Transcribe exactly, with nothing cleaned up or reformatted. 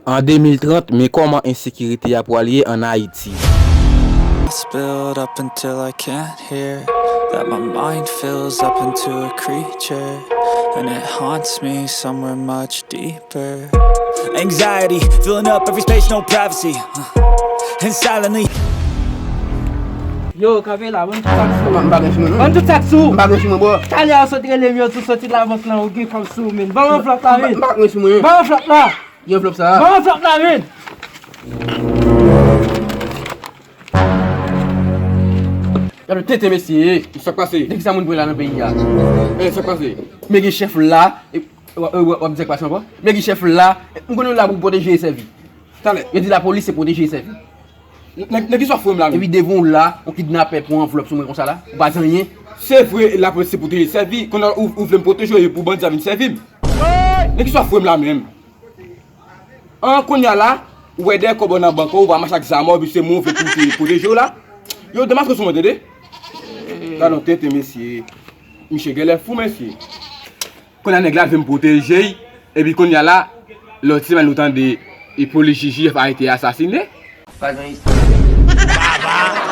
An de mil trant, men kòman ensekirite a pwal ye ann Ayiti. Thoughts build up until I can't hear. That my mind fills up into a creature. And it haunts me somewhere much deeper. Anxiety, filling up every space, no privacy. Uh, and silently. Yo, kanpe la, ban m tout sa k sou ou. M pa gen sou mwen, non. Ban m tout sa k sou ou. M pa gen sou mwen, bro. Talè a w sot rele m, yo di w soti labank lan, ou gen kòb sou ou, men. Ban m anvlòp la, men. M pa gen sou mwen. Ban m anvlòp la. Gen anvlòp sa. Ban m anvlòp la, men. Gade tenten, mesye. Sa k pase? De ki sa moun pran la nan peyi a? Eh, sa k pase? Men gen chèf la. E, w, w, w, w ap di sa k pase ankò? Men gen chèf la. M konnen w la pou pwoteje e sèvi. Talè. Yo di lapolis se pwoteje e sèvi. Nèg nèg ki swa fre m la menm. Epi devan w la, yon kidnapè pran anvlòp sou mwen konsa la. Ou pa di anyen. Se vre, lapolis se pwoteje sèvi. Kounye a ou, ou vle m pwoteje w, e pou bandi a vin sèvi m. Nèg ki swa fre m la menm. An kounye a la, ou wè dèyè kòb ou nan bank ou, ou pa mache ak zam ou, epi se moun ou vle pou te pwoteje w la. Yo demaske sou mwen, tande? Gade yon tenten, mesye. Misye genlè fou, mesye. Kounye a nèg la vle m pwoteje l, epi kounye a la, lòt semèn ou tande e polis J J F arete e asasine. Pa gen istwa.